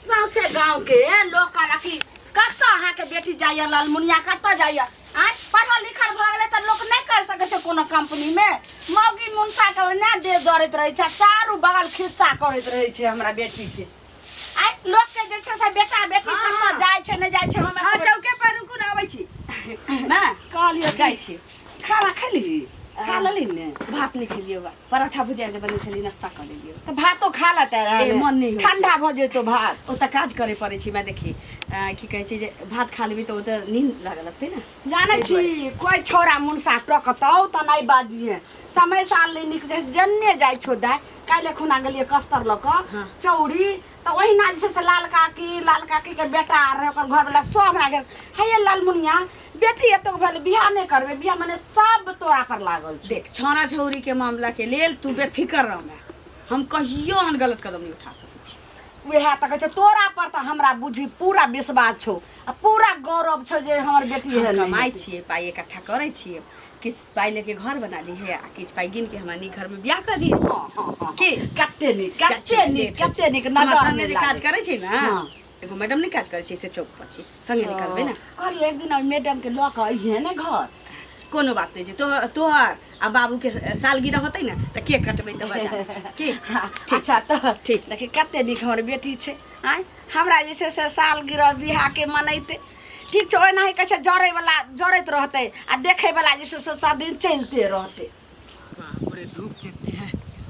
सौंसे गाँव के लोग कहलक कि कतऽ अहाँके बेटी जाइए लालमुनिया कतऽ जाइए आँय पढ़ल लिखल भऽ गेलै तऽ लोक नहि करि सकै छै कोनो कंपनीमे मौगी मुनसा के ओहिना देह दौड़ैत रहै छै आ चारू बगल खिस्सा करैत रहै छै हमरा बेटीके आइ लोक के जे छै से बेटा बेटी कतऽ जाइ छै नहि जाइ छै हम हाँ चौके पर रुकू ना आबै छी ना कहलियै जाइ छी खाना खेली खा लेली ने भात नहि खेलियै बा पराठा भुजिया जे बने छली नाश्ता कऽ लेलियै तऽ भातो खा लेते ए, मन नहि होइ छै। ठंडा भऽ जेतो भात ओतऽ काज करे पड़ै छै मैं देखी की कहै छै जे भात खा लेबै तऽ ओतऽ नींद लागऽ लगतै ने जानै छी कोइ छौड़ा मुनसा टकतौ तऽ नहि बाजिहे समय साल नहि नीक छै जन्ने जाइ छौ दाइ काल्हि खुना गेलियै कस्तर लऽ कऽ चौरी तऽ ओहिना जे छै से लाल काकी लाल काकीके बेटा आर रहै ओकर घरवला सब हमरा गेल हे लालमुनिया बेटी एतौ भेलै बियाह नहि करबै बियाह मने सब तोरा पर लागल छै देख छौड़ा छौरी के मामला के लेल तू बेफिकर रह मैं हम कहियो एहन गलत कदम नहीं उठा सकै छी वएह तऽ कहै छै तोरा पर तऽ हमरा बुझी पूरा विश्वास छौ आ पूरा गौरव छौ जे हमर बेटी हम एहन नहि कमाइ हेतै। छियै पाइ इकट्ठा करै छियै किछु पाइ लेके घर बना ली है आ किछु पाइ गिन के हमरा नीक घर में बियाह कर ली हँ हँ हँ की कते नीक कते नीक कते नीक हमरा नजर संगे नहि जे काज लागै। करै छै ने हँ। एगो मैडम नहि काज करै छै से चौक पर छै संगे निकलबै ने कहलियै एक दिन ओहि मैडम के लऽ कऽ अइहे ने घर कोनो बात नहि छै तो तोहर आ बाबूके सालगिरह होतै ने तऽ केक कटबै तऽ बजा की ठीक अच्छा तऽ ठीक। देखी कते नीक हमर बेटी छै आँय हमरा जे छै से सालगिरह बियाहके मनैतै ठीक छै ओनाही कहै छै जरैवला जरैत रहतै आ देखैवला जे छै से सब दिन चलिते रहतै बाप रे धूप कते है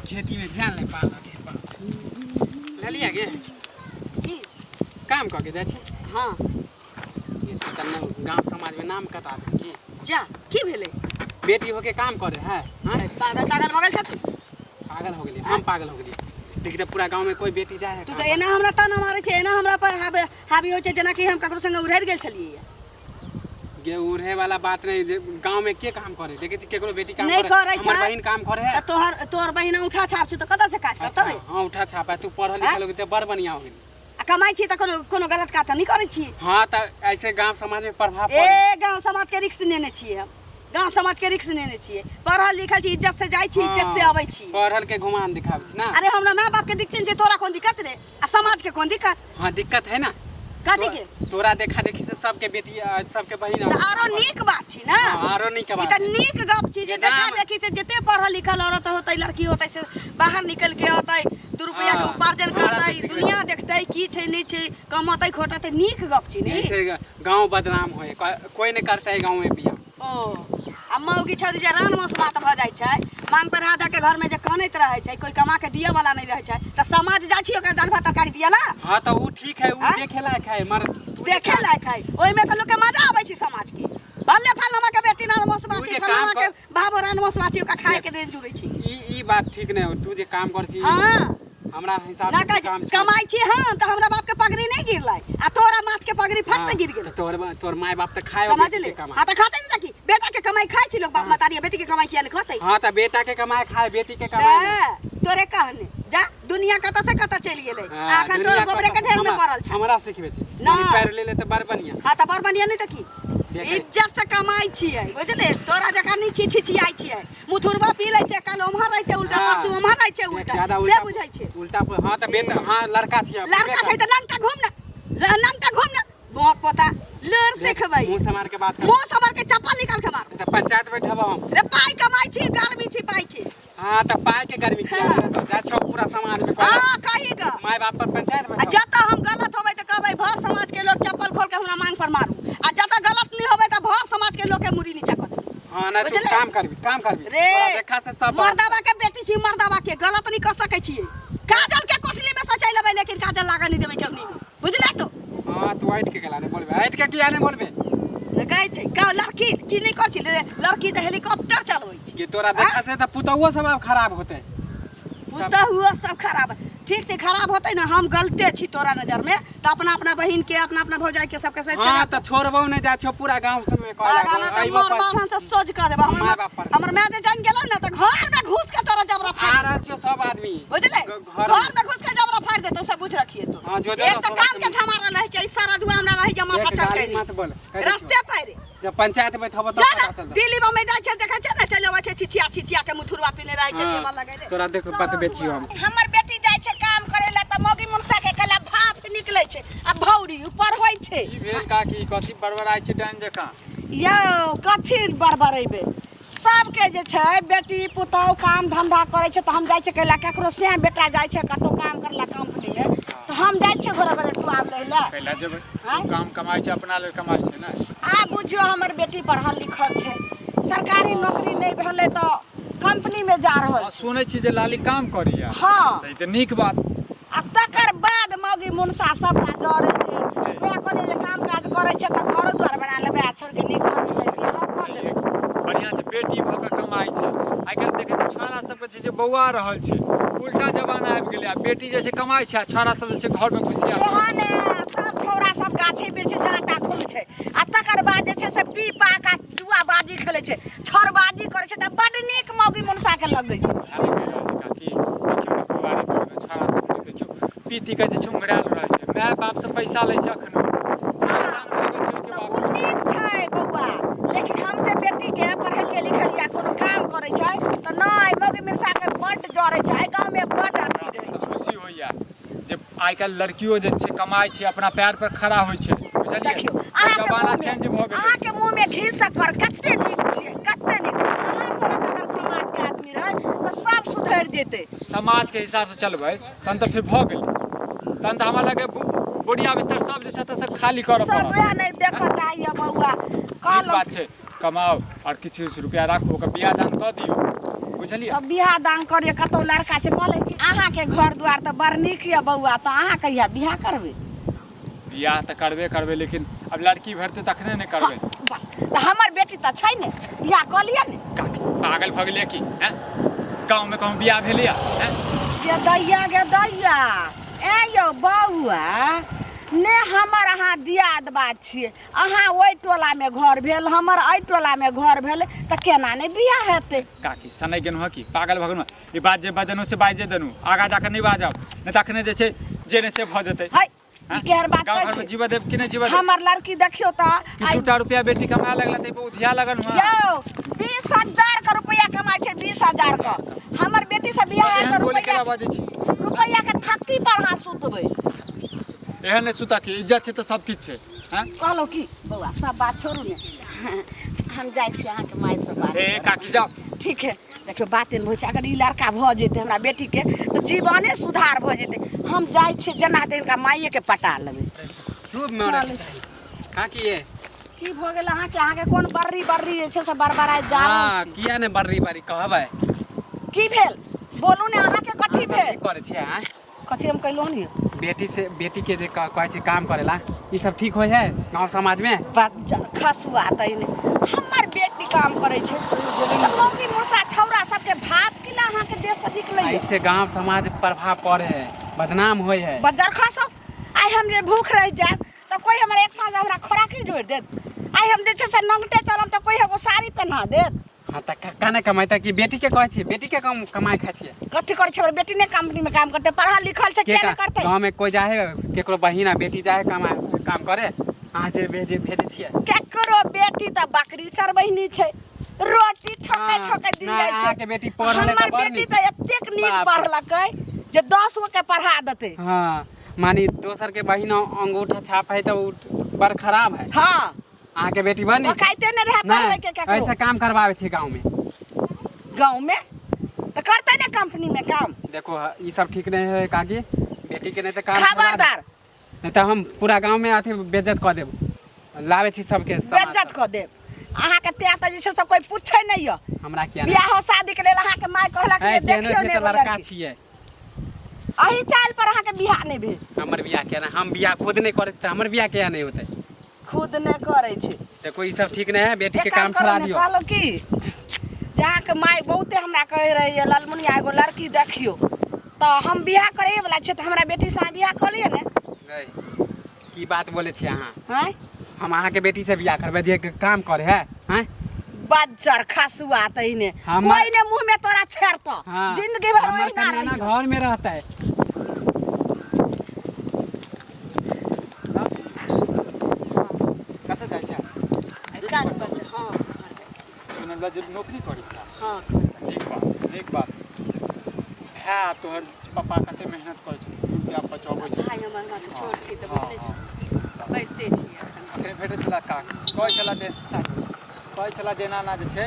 खेती में जान नहीं पा रहा है बाप ले लिया गे की काम कऽ के जाइ छी हाँ ये तो तन्ने गांव समाज में नाम कटा दे की जा की भेलै बेटी होके काम करे है हाँ पागल तागल भऽ गेल छ तू पागल हो गेली हम पागल हो गेली देखी तऽ पूरा गांव में कोई बेटी जाए है तू काम तऽ एना हमरा ताना मारै छै एना हमरा पर हावी हावी होइ छै जेनाकि हम ककरो संगे उड़ैड़ गेल छलियै गे उड़े वाला बात नहीं जे गांव में के काम करे देखे छी केकरो बेटी काम नहीं करे करै हमर छै। बहिन काम करे है तऽ तोहर तोहर बहिन औंठा छाप छौ तऽ कतऽ से काज करतौ अच्छा रे हाँ उठा छापा तू पढ़ल लिखल हो गेली तऽ बड़ बढ़िया हो गेली आ कमाइ छी तऽ कोनो कोनो गलत काज तऽ नहि करै छी हाँ तऽ ऐसे गांव समाज में प्रभाव पड़े ए गाँव समाज के रिक्स नेने छियै हम गाँव समाज के रिक्स नेने छियै पढ़ल लिखल छी इज्जत से जाइ छी इज्जत से अबै छी पढ़ल के घुमान दिखाबै छी ना अरे हमरा माय बाप के दिक्कत छै तोरा कोन दिक्कत रे आ समाज के कोन दिक्कत हाँ दिक्कत है ना कथी के तोरा देखा देखी से सबके बेटी सबके बहिन तऽ आरो नीक बात छी ना हाँ, आरो नीक ई बात तऽ नीक गप छी जे देखा नाम- देखी से जते पढ़ल लिखल औरत होतै लड़की होतै से बाहर निकल के अतै दू रुपया के हाँ, उपार्जन हमरा तऽ करतै सिखबै। दुनिया देखतै की छै नहि छै कमतै खोटतै नीक गप छी ने ऐसे गांव बदनाम होए कोई नहीं करता है गांव में बियाह ओ आ मौगी छौरी जे रान मसमात भऽ जाइ छै मांग पर हाथ धऽ के घरमे जे कनैत रहै छै कोइ कमा के दिअ वाला नहि रहै छै तऽ समाज जाइ छी ओकरा दालि भात तरकारी दिअ ला हाँ तो वो ठीक है वो हाँ? देखे लायक है मगर तू जे देखे लायक है ओहिमे तऽ लोकके मजा आबै छै समाजके भले फलाना के बेटी रान मसमात तू छै जे फलाना काम के बाबो रान मसमात छै ओकरा खाए के देन जुड़ै छै ई ई बात ठीक नहीं हो तू जे काम कर छी हाँ हमरा हिसाब ना से तू काम छोड़। कमाइ छी हम तऽ हमरा बाप के पगड़ी नहि गिरलै आ तोरा माथ के पगड़ी फट से हाँ, गिर गेलै तो तोहर तोहर माय बाप तऽ खाए समझ बेटी ले के कमाए हाँ तऽ खाते नहीं की बेटा के कमाई खाइ छी लोग बाप मतारी बेटी के कमाई किया नहीं खाते हाँ तऽ बेटा के कमाए खाए बेटी के कमाए नहीं। ते, तोरे कहने जा दुनिया कतऽ से कतऽ चलि गेलै हाँ, आ एखन तो दुनिया गोबरे के कतऽ- ढेर में हमरा- पड़ल छै हमरा सिखबै छै ना। कनि पैर ले ले तऽ बड़ बढ़िया हाँ तऽ बड़ बढ़िया नहीं तऽ की देखै। इज्जत से कमाई छियै बुझले तोरा जकाँ नहि छी छिछियाइ छियै मुथुरबा पी लै छै काल्हि ओम्हर रहै छै उल्टा हाँ। परसू ओम्हर रहै छै देख, उल्टा ज्यादा से उल्टा बुझै छै उल्टा हाँ तऽ बेटा हाँ लड़का छियै लड़का छै तऽ नंगटा घूम ने नंगटा घूम ने भोक पोता लूर सिखबै मुंह समार के बात कर मुंह समर के चप्पल निकाल के मार तऽ पंचायत बैठब हम रे पाई कमाई छी गर्मी छी पाई के हाँ तऽ पाई के गर्मी किया हाँ। रहतौ? जा छौ पूरा समाज में कहलक। हाँ कही ग माय बाप पर पंचायत आ बैठब जतऽ हम गलत होबै तऽ कहबै भर समाज के लोग चप्पल खोल के हमरा मांग पर मारू आ जतऽ गलत नहीं होबै तऽ भर समाज के लोग के मुड़ी नीचा कर देबै। हाँ नहीं तू बुझले? काम करबी काम करबी रे तोरा देखा से सब मर्दाबा के बेटी छी मर्दाबा के गलत नहीं कर सकै छियै काजल के कोठली में सचै लेबै लेकिन काजल लागऽ नहीं देबै केहनी में बुझले तो हाँ तू ऐठ के गेला नहीं बोलबे ऐठ के किया नहीं बोलबे कहै छै का लड़की की नहीं कर छी लड़की तऽ हेलीकॉप्टर चलबै छै कि तोरा देखा से तऽ पुतहुओ सब आब खराब होते पुतहुओ सब खराब ठीक छै खराब होतै ने हम गलते छी तोरा नजर में तऽ अपना अपना बहिन के अपना अपना भौजाई के सबके साथ हाँ तऽ छोड़बो नहीं जा छौ पूरा गांव सब में कहला गाना तऽ मार बार हम से सोच कऽ देबो माय हमर बाप पर। हमर माय जे जान गेलो ने तऽ घर में घुस के तोरा जबरा आ फाड़ रहल छियौ सब आदमी बुझले घर घर में घुस के जबरा फाड़ देतौ सब बुझ रखिए तो हाँ, जो- जो एक तऽ थोड़ा काम के सुन। झमारा रहै छै ई सारा दुआ हमरा रहै जे माथा एक चढ़ गाली छै मत बोल कह दै छियौ। रस्ते पर जब पंचायत बैठबो तब जा ना पता चलतौ दिल्ली बम्बई जाइ छै देखै छै ने चलि अबै छै छिछिया छिछिया के मुथुरवा पीने रहै छै हाँ, देबऽ लगै तोरा देख बतबै छियौ हम हमर बेटी जाइ छै काम करे ला तऽ मौगी मुनसा के गला भाप निकलै छै आ भौरी ऊपर होइ छै। की भेल काकी, कथी बड़बड़ाइ छै डाइन जकाँ? यौ कथी बड़बड़ेबै, सबके जे छै बेटी पुतहु काम धंधा करै छै तऽ हम जाइ छियै कैला, ककरो से बेटा जाइ छै कतहु काम करला कंपनीमे तऽ हम जाइ छियै घरे घरे टुआब लै लए। कैला जेबै? आँय? काम कमाइ छै, अपना लेल कमाइ छै ने। आ बुझियौ हमर बेटी पढ़ल लिखल छै, सरकारी नौकरी नहि भेलै तऽ कंपनीमे जा रहल आ छै। सुनै छी जे लाली काम करैया? हँ। तऽ ई तऽ नीक बात। आ तकर बाद मौगी मुनसा सबटा जरै छै। वएह कहलियै जे काम काज करै छै तऽ घरो द्वार बना लेबै आ छोड़िके नीक आदमी लए बियाह कऽ लेबै। बढ़िआँ छै, बेटी भऽ कऽ कमाइ छै। आइ काल्हि देखै छियै छोड़ा सबके छै जे बौआ रहल छै, उल्टा जमाना आबि गेलै। आ बेटी जे छै कमाइ छै आ छोड़ा सब जे छै घरमे घुसिया। एहन सब छौड़ा सब गाछे वृक्ष जाँता खुल छै आ तकर बाद जे छै से पी पा कऽ जुआबाजी खेलै छै, छौड़बाजी करै छै तऽ बड्ड नीक मौगी मुनसाके लगै छै। इएह ने कहि रहल छी काकी, देखियौ ने बुआरी टोलमे छोड़ा सबके देखियौ, पी ती कऽ जे छै उंघरायल रहै छै, माय बापसँ पैसा लै छै अखनो। बियाह दान भऽ गेल छै ओहिके तऽ बाप। ओ नीक छै बौआ, लेकिन हम जे बेटीके पढ़ेलियै लिखलियै कोनो काम करै छै तऽ नहि, मौगी मिर्चाके बड्ड जरै छै एहि गाँवमे, बड्ड अथी हमरा रहै सबके छै। खुशी होइया जे आइ काल्हि लड़कियो जे छै कमाइ छै, अपना पैर पर खड़ा होइ छै, बुझलियै? देखियौ अहाँके जमाना मुँहमे चेंज भऽ गेलै। अहाँके मुँहमे घी शक्कर, कते नीक छियै, कते नीक। अहाँ सनक अगर समाजके आदमी रहै तऽ सब सुधरि जेतै। समाजके हिसाबसँ चलबै तहन तऽ फेर भऽ गेलै, तहन तऽ हमरा लगै बोरिया बिस्तर सब जे छै तऽ सब खाली करऽ सब पड़त। वएह नहि देखऽ चाहैए बौआ। नीक कहलहुँ बात छै, कमाउ आओर किछु किछु रुपया राखू, ओकर बियाह दान कऽ दियौ, बुझलियै? तऽ बियाह दान करियै, कतहु लड़का छै? कहलै कि अहाँके घर दुआर तऽ बड़ नीक यऽ बौआ, तऽ अहाँ कहिया बियाह करबै? बियाह तऽ करबे करबै, लेकिन आब लड़की भेटतै तखने ने करबै। बस तऽ हमर बेटी तऽ छै ने, बियाह कऽ लिअ ने। काकी पागल भऽ गेलियै की? हैं, गाँवमे कहूँ बियाह भेलैया? हैं गे दैया, गे दैया, ए यौ बौआ ने, हमर अहाँ दियाद बात छियै, अहाँ ओहि टोलामे घर भेल, हमर एहि टोलामे घर भेल, तऽ केना नहि बियाह हेतै? काकी सनै गेलहुँ हँ कि पागल भऽ गेलहुँ? ई बात जे बजलहुँ से बाजि देलहुँ, आगाँ जाकऽ नहि बाजब, नहि तऽ अखने जे छै जे नहि से भऽ जेतै। है, ई केहन बात गाँव कहै घरमे छी? जीवऽ देब कि नहि जीवऽ देब? हमर लड़की देखियौ तऽ कि आइ दूटा रुपया बेटी कमा लगला तऽ उधिया लगल हुआ। यौ 20,000 के रुपया कमाइ छै, 20,000 के। हमर बेटी से बियाह हैत एहन तऽ बोली रुपया केना बाजै छी? रुपया के थक्की पर अहाँ सुतबै। एहन नहि सुता कि इज्जत छै तऽ सब किछु छै। हैं कहलहुँ की बौआ, सब बात छोड़ू ने, हम जाइ छी अहाँके माय से बात ए करब। काकी जाउ। ठीक है, देखियौ बात एहन होइ छै, अगर ई लड़का भऽ जेतै हमरा बेटीके तऽ जीवने सुधार भऽ जेतै। हम जाइ छियै, जेना हेतै हिनका माइएके पटा लेबै। खूब मरैके चाही काकी ये। की भऽ गेल अहाँके? अहाँके कोन बर्री बर्री जे छै से बड़बड़ाइत जा रहल हाँ छी? किया ने बर्री बर्री कहबै? की भेल बोलू ने, अहाँके कथी भेल? की करै छियै आँय? कथी हम कहलहुँ ने? बेटी से बेटी के जे कहै छै काम करेला, ई सब ठीक होइ है गाँव समाज में? बच्चा खसुआ तैने हमर बेटी काम करै छै तऽ मौगी मुसा छौड़ा सबके भाप किला अहाँके देह से निकलैया? ऐसे गांव समाज प्रभाव पड़े है, बदनाम होइ है। बज्जर खसो, आइ हम जे भूख रहि जायब तऽ कोइ हमर एक साँझ हमरा खोराकी जोड़ि देत? आइ हम जे छै से नंगटे चलब तऽ कोइ एगो साड़ी पहिना देत? हाँ तऽ कने कमाइ कि बेटी के कहै छियै, बेटी के कम कमाइ खाइ छियै? कथी करै छै हमर बेटी? नहि कंपनी में काम करतै? पढ़ल लिखल छै, के किया नहि करतै? गाँव में कोइ जाहे, केकरो बहिन आ बेटी जाहे कमाए काम करे, अहाँ जे भेजे भेजै छियै? केकरो बेटी तऽ बकरी चरबहिनी छै, रोटी ठोकै हाँ, ठोकै दिन नहि, जाइ छै। अहाँके बेटी पढ़ल है तऽ हमर बड़ बेटी नीक। तऽ एतेक नीक बाप रे। पढ़लकै जे 10 गो के पढ़ा देतै। हाँ मानी दोसर के बहिन अंगूठा छाप है तऽ उ बड़ खराब है। हाँ अहाँके बेटी बड़ नीक। औकाते नहि रहै पढ़बै के नहीं केकरो। ऐसे काम करवावे छै गाँव में। गाँव में तऽ करतै ने कंपनी में काम। देखो ई सब ठीक नहीं है काकी, बेटी के नहीं तऽ काम करवा दे। खबरदार। नहीं तऽ हम पूरा गाँव में अथी बेइज्जत कऽ देब, लाबै छी सबके समाज बेज्जत सब। कऽ देब अहाँके, तें तऽ जे छै से कोइ पूछै नहि यऽ। हमरा किया नहि? बियाहो शादी के लेल अहाँके माय कहलक है, जे केहनो देखियौ छियै ने तऽ एगो लड़का लड़की। छियै। एहि चालि पर अहाँके बियाह नहि भेल। हमर बियाह किया नहि? हम बियाह खुद नहि करै छी तऽ हमर बियाह किया नहि होतै? खुद नहि करै छै। देखो ई सब ठीक नहीं है, बेटी के एक काम करू छोड़ा ने, दियौ। कहलहुँ की जे अहाँके माय बहुते हमरा कहै रहै जे ललमुनिया एगो लड़की देखियौ, तऽ हम बियाह करैवला छियै, तऽ हमरा बेटीसँ अहाँ बियाह कऽ लिअ ने। गै, की बात बोलै छियै अहाँ? आँय? हम अहाँके बेटी से बियाह करबै जे काम करे है? आँय? बज्जर खसुआ तहिने हमर कोइ ने मुँह में तोरा छेड़तौ। हाँ, जिंदगी भर हमर ओहिना कनियाना रहियौ। घर में रहतै। कतऽ जाइ छै? काज पर से, हाँ। सुनल जे नौकरी करै छै? हाँ। नीक बात, नीक बात। भाय तोहर पप्पा कते मेहनत करै छै, रुपया बचबै छै। भाय हमर हमरा से छोट छी तऽ हँ, बुझले हँ। छौ, बढ़िते छी एखन। अखन भेटै छला काकी, कहै छला जे कहै छला जे एना एना जे छै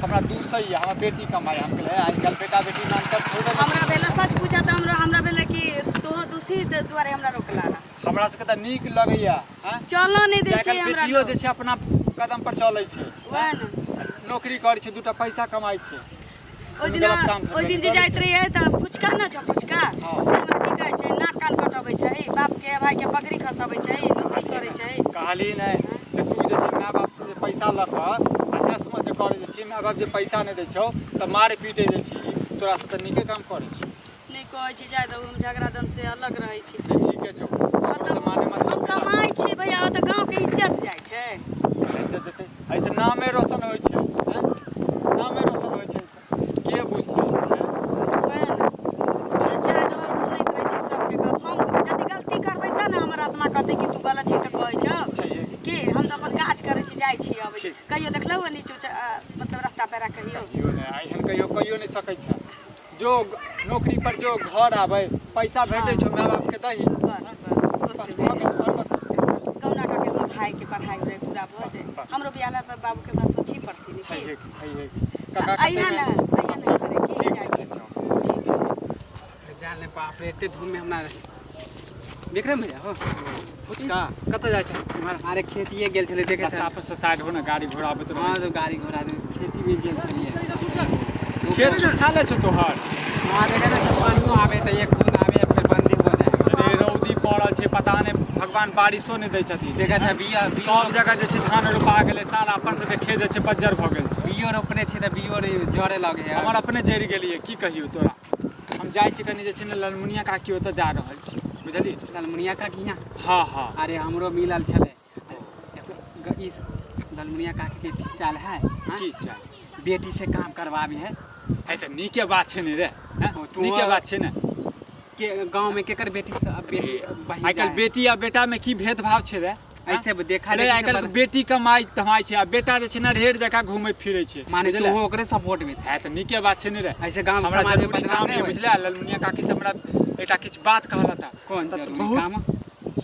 हमरा 200 यऽ, हमर बेटी कमाइ। हम कहलियै आइ काल्हि बेटा बेटीमे अन्तर थोड़े ने। हमरा भेल, सच पूछा तऽ हमरा हमरा भेल कि तोहो दोषी दुआरे हमरा रोकला हँ। हमरा सबके तऽ नीक लगैया। हँ, चलऽ नहि दै आइ छै काल्हि हमरा बेटियो लोग। जे छै अपना कदम पर चलै छै, वएह ने। नौकरी करै छै, दूटा पैसा कमाइ छै। ओहि कोनो दिना गलत काम थोड़े ओहि दिन नहि जे करै जाइत छै। रहियै तऽ फुचका न छौ फुचका, हँ। से हमरा की कहै छै, नाक कान कटबै छै, बापके भाइके पगड़ी खसबै छै, नौकरी करै छै। कहली नहि जे तू जे छै माय बापसँ जे पैसा लऽ कऽ आ ऐशमे जे करै जे छी, माय बाप जे पैसा नहि दै छौ तऽ मारि पीटै जे छी, तोरा से तऽ नीके काम करै छी। नहि कहै छी, जाय दहु, हम झगड़ा दन से अलग रहै छी। नहि, ठीके छौ, ककरोसँ माने हम मतलब नहि। कमाइ छी भैया, ओतऽ गाँवके इज्जत जाइ छै। इज्जत जेतै, एहिसँ नामे रोशन होइ छै। आँय, नामे रोशन होइ छै एहिसँ, के बुझतै? आँय? वएह ने। ठीक छै। जाय दहु, हम सुनैत रहै छी सबके गप। हम यदि गलती करबै तऽ ने हमर आत्मा कहतै कि तू गलत छी तऽ कहै छौ। छैहे की। कि हम तऽ अपन काज करै छी, जाइ छी, अबै छी। ठीक। कहियो देखलहुँ हँ नीच ऊँच मतलब रास्ता पेरा कहियो? कहियो नहि, एहन कहियो कहियो नहि सकै छै। जो नौकरी पर जो घर आबै, पैसा भेटै छौ, माय बापके दही। बस बस। बस, भऽ गेल, आओर कथी? कहुना कऽ के हमर भाइके पढ़ाइ उढ़ाइ पूरा भऽ जाय। बस। हमरो बियाह पर बाबूके हमरा सोचही पड़तै ने। छैहे की, छैहे की काका। अइहा ने, अइहा ने घरे की। ठीक जाइ छै, ठीक छै। ठीक छै। जान ले, बाप रे, एते धूप में हमरा विक्रम भैया हो। फुचका, कतऽ जाइ छै? इम्हर अरे खेतिए गेल छलै देखे। रास्ता पर से साइड हो ने, गाड़ी घोड़ा आबैत रहै हाँ छै। तो गाड़ी घोड़ा दे, खेती में गेल छलियै। खेत सुखा ले छौ तोहर? हाँ, देखे ने, पानियो आबे तऽ एक बूंद आबे, फिर बंदी हो जाए। अरे रौदी पड़ल छै, पता नहि भगवान बारिशो नहि दै छथिन। देखे छै बिया सब जगह जे छै धान रोपा गेलै साल, अपन सबके खेत जे छै बज्जर भऽ गेल छै। बियो रोपने छी तऽ बियो जरे लगे है। हमर अपने जरि गेलियै, की कहियौ तोरा। हम जाइ छी कनि जे छै ने ललमुनिया काकी ओतऽ जा रहल छी, बुझलियै? लालमुनिया काकी यहाँ? हँ हँ। अरे हमरो मिलल छलै। देखो, इस लालमुनिया काकी के ठीक चाल है, हाँ? की चाल? बेटी से काम करवाबी है। है तऽ नीके बात छै ने रे, हैं? ओ, तू नीके बात छै ने। के गांव में केकर बेटी से अब बेटी बहिन आइ काल्हि जाए? बेटी आ बेटा में की भेदभाव छै रे, हैं? ऐसे देखा अरे देखी आइ से काल्हि बेटी कमाइ धमाइ छै आ बेटा जे छै ने ढेर जकाँ घूमै फिरै छै। माने बुझले? तू ओकरे सपोर्ट में छै? है तऽ नीके बात छै ने रे। ऐसे गांव हमरा समाज में जरूरी बदनाम काम नहीं यऽ होइ? बुझले, ललमुनिया काकी से हमरा एकटा किछु बात कहलत हँ। कौन तऽ जरूरी बहुत काम?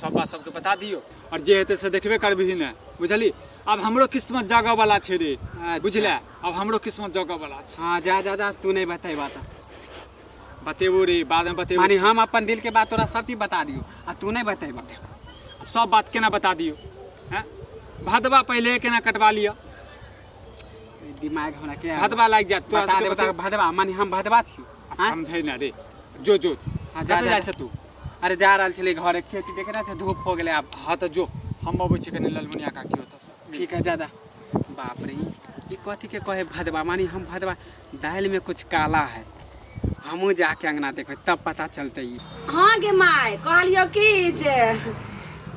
सब बात सबके बता दियौ और जे हेतै से देखबे करबिही ने, बुझली? आब हमरो किस्मत जागऽ वाला छै रे। अच्छा। बुझले, आब हमरो किस्मत जागऽ वाला छै। हाँ, जा जा जा, तू नहीं बताई बात। बतेबो रे, बादमे बतेबो। माने हम अपन दिल के बात तोरा सब चीज बता दियो आ तू नहीं बताई बात? सब बात केना बता दियौ? हैं, भदवा पहिले केना कटवा लिअ। दिमाग हमरा के भदवा लागि जायत तोरा बता सबके। दे, बता, भदवा माने हम भदवा छी? हाँ? समझै ना रे, जो जो। हाँ, जा, कतऽ जा, जाइ जा। छ तू? अरे जा रहल छलियै घरे, खेती देखे ना छै, धूप हो गेलै आब। हाँ तऽ जो, हम अबै छी कनि ललमुनिया काकी ओतऽसँ। ठीक है, जा जा। बाप रे, ई कथी के कहे भदवा? मानी हम भदवा, दालि में कुछ काला है। हमहूँ जाके अंगना देखबै तब पता चलतै ई। हाँ गे माय, कहलियौ कि जे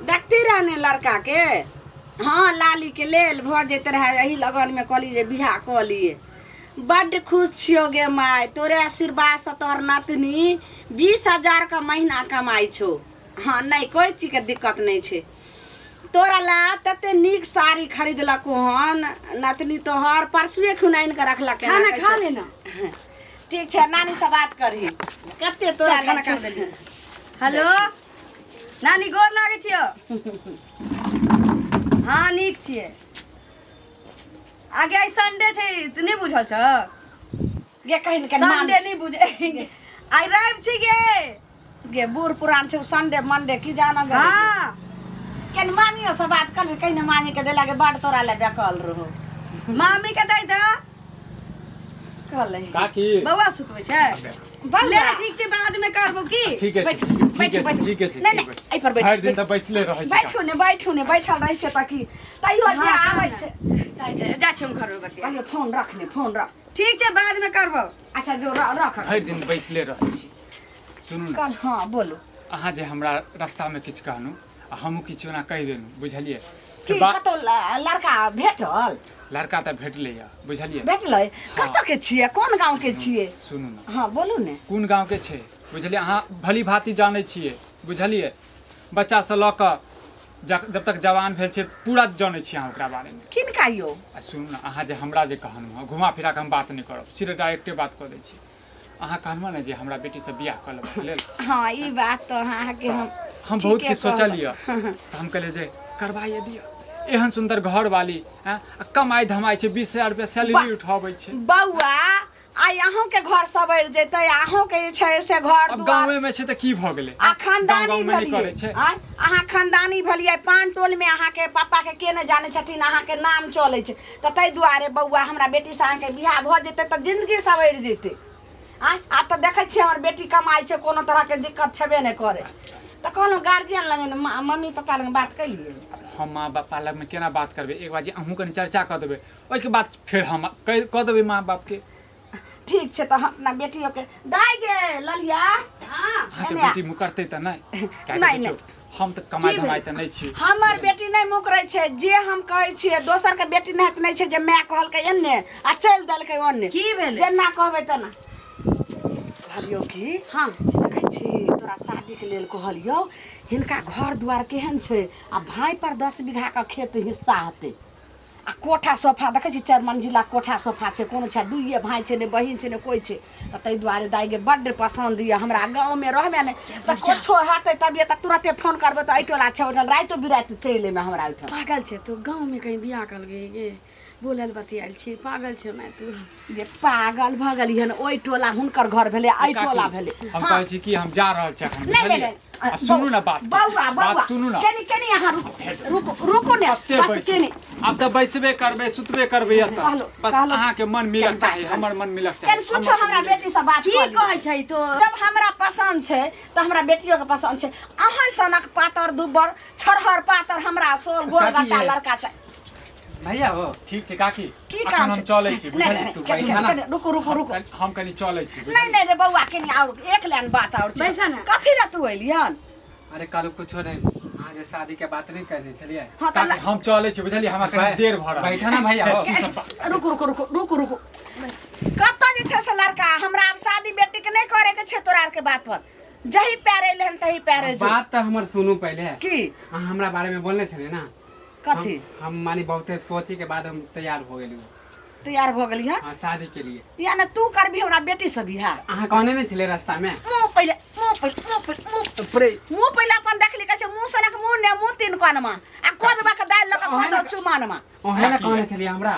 देखती रहने लड़का के। हाँ, लाली के लेल भऽ जेते रहै एही लगनमे, कहली जे बियाह कऽ लिए। बड्ड खुश छियौ गे माय, तोरे आशीर्वादसँ तोहर नतनी 20,000 के महीना कमाइ छौ। हाँ, नहि कोइ चीजके दिक्कत नहि छै। तोरा ला तते नीक साड़ी खरीदलको हन नतनी तोहर, परसुए खुना आनि कऽ रखलक हन। खाना खा ले ना। ठीक छै, नानी से बात करही, कते तोरा चल, खाना लै खा छौ। लेली। हेलो नानी, गोर लागै छियौ। हाँ, नीक छियै। आगे आइ संडे छै तऽ नहि बुझल छौ? गे कहिन के संडे नहि बुझ, आइ रवि छै गे। गे बूढ़ पुरान छै, संडे मंडे की जाना गे। हाँ। केन मामियो से बात कर, कहिन मामी के देला के बड तोरा ले बेकल रहो। मामी के दै दऽ। कहले काकी। बौआ सुतबै छै। बौआ। ले, ठीक छै, बाद में करबो की। ठीक है। बैठू, ठीक बैठू, है। बैठू। ठीक है। नहीं, नहीं, एहि पर बैठू, भरि दिन तऽ बैसले रहै छै। बैठू ने, बैठू ने, बैठल रहै छै तऽ की तैयो जे हाँ, आबै ने। छै। जा छी हम घर में बतिया। कहलियै फोन रख ने, फोन रख। ठीक छै, बाद में करबो। अच्छा जो, रख। भरि दिन बैसले रहै छी, सुनू ने। कल, हाँ बोलू। अहाँ जे हमरा रास्तामे किछु कहलहुँ आ हमहूँ किछु ओना कहि देलहुँ, बुझलियै? की? कतौ लड़का भेटल? लड़का तऽ भेटलै यऽ, बुझलियै? भेटलै? कतऽ के छियै, कोन गाँव के छियै? सुनू ने। हाँ बोलू ने। कोन गाँवके छै, बुझलियै? अहाँ भली भाँति जानै छियै, बुझलियै? बच्चासँ लऽ कऽ जब तक जवान भेल छै, पूरा जानै छियै अहाँ ओकरा बारेमे। किनका यौ? आ सुनू ने, अहाँ जे हमरा जे कहलहुँ हँ, घुमा फिरा कऽ हम बात नहि करब, सीधे डायरेक्टे बात कऽ दै छी। अहाँ कहलहुँ ने जे हमरा बेटीसँ बियाह कऽ लेबाक लेल। हाँ, ई बात तऽ अहाँके हम हम बहुत ठीके किछु सोचलियै, कहलहुँ। तऽ हम कहलियै जे करवाइए दिअ, एहन सुन्दर घरवाली, आँय, आ कमाइ धमाइ छै, 20,000 रुपया सैलरी बस। उठाबै छै। बौआ, आइ अहूँके घर सवरि जेतै, अहूँके जे छै से घर आब दुआर गाँवे में छै तऽ की भऽ गेलै? आ खानदानी गाँव गाँवमे नहि भेलियै करै छै। आँय, अहाँ खानदानी भेलियै, पान टोलमे अहाँके पापाके के नहि जानै छथिन, अहाँके नाम चलै छै। तऽ ताहि दुआरे बौआ, हमरा बेटीसँ अहाँके बियाह भऽ जेतै तऽ जिन्दगी सवरि जेतै। आँय, आब तऽ देखै छियै हमर बेटी कमाइ छै, कोनो तरहके दिक्कत छेबे नहि करै। तऽ कहलहुँ गार्जियन लग, मम्मी पापा लग बात केलियै? हम माँ बापा लगमे केना बात करबै? एक बार जे अहूँ कनि चर्चा कऽ देबै, ओहिके बाद फेर हम कऽ देबै माँ बापके। ठीक छै, तऽ हम अपना बेटियोके दाइ गे ललिया। हाँ। अहाँके एने आ। बेटी मुकरतै तऽ नहि? किएक तऽ नहि, देखियौ, हम तऽ कमाइ की धमाइ भेल? तऽ नहि छी। हमर बेटी नहि मुकरै छै, जे हम कहै छियै। दोसरके बेटी नहि नहि छै जे माय कहलकै एन्ने आ चलि देलकै ओन्ने। की भेलै? जेना कहबै तेना। कहलियौ की, हाँ। देखै छी, तोरा शादीके लेल कहलियौ, हिनका घर दुआर केहन छै आ भाय पर 10 बीघाके खेत हिस्सा हेतै आ कोठा सोफा देखै छी, 4 मंजिला कोठा सोफा छै। कोनो छै, दुइए भाय छै, ने बहिन छै, ने कोइ छै। तऽ ताहि दुआरे दाइ गे बड्ड पसन्द यऽ हमरा। गाँवमे रहबै ने तऽ कुछो हेतै तबियत तऽ तुरते फोन करबै तऽ एहि टोला छै, ओहिठाम रातिो बिराति चलि एबै हमरा ओहिठाम। पागल छै तू? गाँवमे कहीं बियाह कल गे गे बोलल बतियाल छी? पागल छै मैं तू? ये पागल भऽ गेली हन। ओहि टोला हुनकर घर भेलै, एहि काकी, टोला भेलै। हम हाँ। कहै छी कि हम जा रहल छी एखन, नहीं नहीं। बुझलियै? नहीं, आ सुनू ने बात, बौआ, बौआ, बात सुनू ने। केनी केनी अहाँ रुकू, रुकू, रुकू ने। कते बस। बैसू? केनी आब तऽ बैसबे करबै, सुतबे करबै एतऽ। कहलो, बस कहलो। अहाँके मन मिलक केन बात चाही, कहलो। हमर मन मिलक चाही। केन कुछो हमरा बेटी से बात की कऽ लिअ। कहै छै तो? जब हमरा पसन्द छै तऽ हमरा बेटियो के पसन्द छै। अहाँ सनक पातर दुब्बर छरहर पातर हमरा सोल गोल काकी गट्टा ये। लड़का छै। भैया हो। ठीक छै काकी, की एखन काम हम छै? चलै छी, नहीं, बुझलियै? नहीं, तू केनी, बैठा ना। केनी, रुकू, रुकू, रुकू। हम कनि चलै छी, नहीं बुझलियै? नहीं रे बौआ, केनी और एक लाइन बात और छै। बैसा ना। कथी ला तू एलिहन? अरे कालू, कुछो नहीं, अहाँ जे शादी के बात नहीं करने छलियै। हाँ तऽ काकी, हम चलै छी, बुझलियै? हमरा कनि देर भऽ रहल। बैठा ना भैया हो। रुकू, रुकू, रुकू, रुकू, रुकू। कतऽ जे छै से लड़का? हमरा आब शादी बेटी के नहीं करे के छै। तोरा आर के बात पर जही पैर एले हन तही पैरे जो। बात तऽ हमर सुनू पहिले। की? अहाँ हमरा बारे में बोलने छलियै ना। कथी? हम मानी बहुते सोचे के बाद हम तैयार हो गेली। तैयार भऽ गेली हन? हाँ, शादी के लिए। या ने तू करबी हमरा बेटी से बियाह? अहाँ कहने नहीं छलियै रास्ता में? मुँह पहिले, मुँह पहिले, मुँह पहिले, मुँह प्रे मुँह पहिले अपन देखली। कहै छै मुँह सनक मुँह ने मुँह तीन कोनमा आ कोदबा के दालि लऽ कऽ कोदब चुमानमा। ओहे ने कहने छलियै हमरा।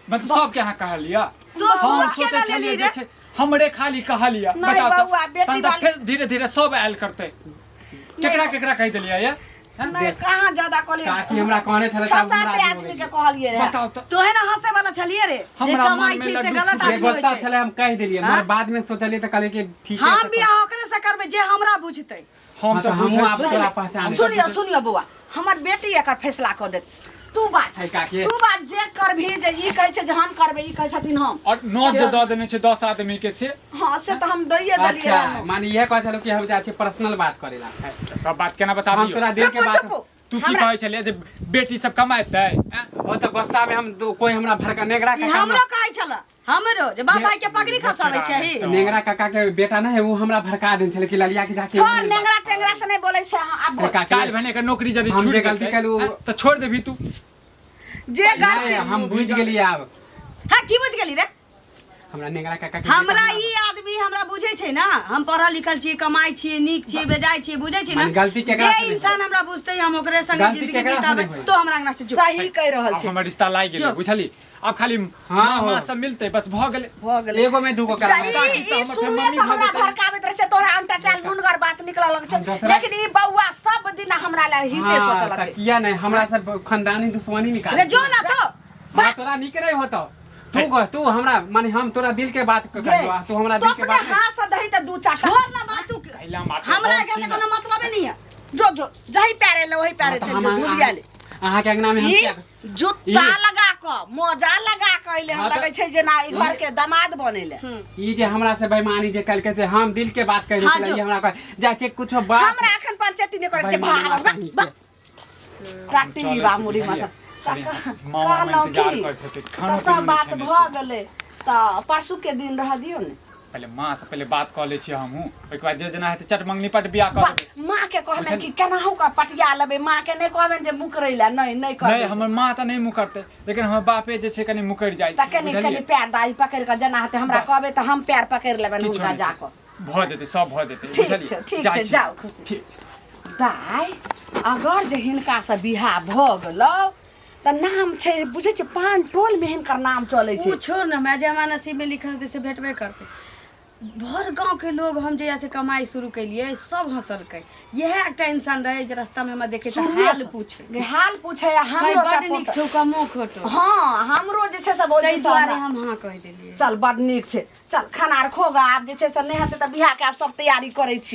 मतलब सबके अहाँ कहलियै? तू हम सोच के सोचै ना छलियै लेली जे रे। छै हमरे खाली कहलियै। नहीं बचाउ तऽ। बौआ, बेटी तहन तऽ वाली- फेर धीरे धीरे सब आयल करतै। केकरा केकरा कहि देलियै ये? नहीं, कहाँ ज्यादा कहलियै। काकी हमरा कहने छलै छह तऽ हम सात राजी हो आदमी के गेलियै। कहलियै रहए। बताउ तऽ। तोहे ने हंसे वाला छलिए रे, जे हमरा कमाइ मनमे छै से लड्डू गलत जे आदमी होइ गुस्सा छै। छलै हम कहि देलियै, मगर बाद में सोचलियै तऽ कहलियै कि ठीक है। हम बियाह ओकरे से करबै जे हमरा बुझतै। हम हाँ, तऽ तऽ हमहूँ बुझै आब छी। तोरा पहचान। सुनियो, सुनियो बौआ, हमर बेटी एकर फैसला कऽ देत। तू बाज। है काकी। तू बाज जे करबही, जे ई कहै छै जे हम करबै, ई कहै छथिन हम। और नोट जे दऽ देने छै 10 आदमी के से। हाँ, से तऽ हम दैये देलियै अच्छा रहए। माने इहे कहै छलहुँ कि हम जाइ छी पर्सनल बात करै ला। तऽ सब बात केना हम बताबियौ? तोरा दिल के चुप, बात चुप। तू की हमरा- कहै छलियै जे बेटी सब कमाएतै, आँय? ओ तऽ गुस्सा में हम कोई हमरा भड़का नेगरा ई काका हमरो कहै छल, हमरो जे बाप भाई के पगड़ी खसाबै छही। नेंगरा काका के बेटा ना है, वो हमरा भड़का देने छलै कि ललिया के जाके छोड़, नेंगरा टेंगरा से नहीं बोलै छै। हाँ, आब बोल। काकी, काल्हि भने के नौकरी यदि हम छूटि जे गलती जेतै, केलहुँ- आँय, तऽ छोड़ि देबही तू? जे नहीं, गलती हम बुझि गेलियै आब। हाँ, की बुझ गेली रे? हमरा नेंगरा काका के हमरा बेटा ई आदमी हमरा बुझै छै ना, हम पढ़ल लिखल छी, कमाइ छी, नीक छी, बेजाय छी, बुझै छी ना। माने गलती केकरा जे से नहि इंसान हमरा बुझतै, हम ओकरे संगे गलती जिंदगी केकरा से बिताबै। नहि होई? तो हमरा अंगना से जो। सही कहि रहल आब छै। हमर रिश्ता लागि गेलै, जो। बुझली? आब खाली हाँ, माँ हो। माँ सब मिलतै, बस भऽ गेलै। भऽ गेलै। एगो में दूगो करा। ई काकी ई से हमर फेर शुरुए मम्मी से भऽ हमरा जेतै। भड़काबैत रहै छै। तोरा अंटटाल नुनगर बात निकलऽ लगै हम छै, दोसरा- लेकिन ई बौआ सब दिन हमरा लए हिते हाँ, सोचऽ तऽ लगै। किया नहीं हमरा सब खानदानी दुश्मनी निकाल रे जो ना तो। हाँ, तोरा नीक नहीं होतो। तू कह, तू हमरा माने हम तोरा दिल के बात कहियो आ तू हमरा तो दिल के अपने बात नहीं। हाथ से दही तऽ दू चार छोड़ ना बात तू। कैला मात्र हमरा हम एकरा छी से ना। कोनो मतलबे नहीं है। जो जो जही पैरे ले वही पैरे हाँ, तऽ चल जो हम धुलिया ले। अहाँ के अंगना में हम ई किया जुत्ता ई- लगा कऽ मोजा लगा कऽ अइले। हम हाँ, तऽ- लगै छै जेना ई घर के दामाद बनेले। ई जे हमरा से बेईमानी जे कल के से हम दिल के बात कह हाँ, रहे जो। हमरा कह जा छै कुछो बात। हमरा एखन पंचायती नहि करै छै। बेईमानी भाग, बात भाग, काटी चलै बा छी, मुड़ी बुझलियै? मासा। खाली मामा कहलहुँ इंतजार की करैत हेतै, खानो तऽ सब पीनो नहि बात खेने भऽ छी। गेलै, तऽ परसू के दिन रह दियौ ने। पहिले माँ से पहिले बात कऽ लै छियै हमहूँ, ओहिके बाद जे जेना हेतै चट मंगनी पट बियाह कऽ लेबै। माँ के कहबनि बुझलियै? कि केनाहु कऽ पटिया लेबै, माँ के नहि कहबनि जे मुकरै लए, नहि नहि नहि कहबै। हमर माँ तऽ नहि मुकरतै, लेकिन हमर बापे जे छै कनि मुकरि जाइ तऽ छै। कनि कनि बुझलियै? पैर दाइ पकड़ि कऽ जेना हेतै हमरा बस। कहबै तऽ हम पैर पकड़ि लेबनि किछो हुनका नहि जा छै। कऽ। भऽ जेतै, सब भऽ जेतै। ठीक बुझलियै? छै, ठीक जाइ छै, छी। जाउ खुशी। ठीक छै। दाइ अगर जे हिनकासँ बियाह भऽ गेलौ तऽ नाम छै, बुझै छियै, पान टोलमे हिनकर नाम चलै छै। ओ छोड़ ने, हमरा जे हमरा नसीब में लिखल हेतै से भेटबे करतै। भर गांव के लोग हम जहिया से कमाई शुरू केलिए सब हंसलकै। इएह एकटा इंसान रहे जे रास्ता में हमरा देखे तऽ हाल पूछे। गे हाल पूछे आ कहीं हमरो बड नीक सपोर्ट। छौ कमो खोटो। हँ, हमरो जे छै से भौजी ताहि से दुआरे हमरा हम हाँ कहि देलियै। चल, बड नीक छै। चल, खाना आर खोगा। आब जे छै से नहि हेतै तऽ बियाहके आब सब तैयारी करै छियै।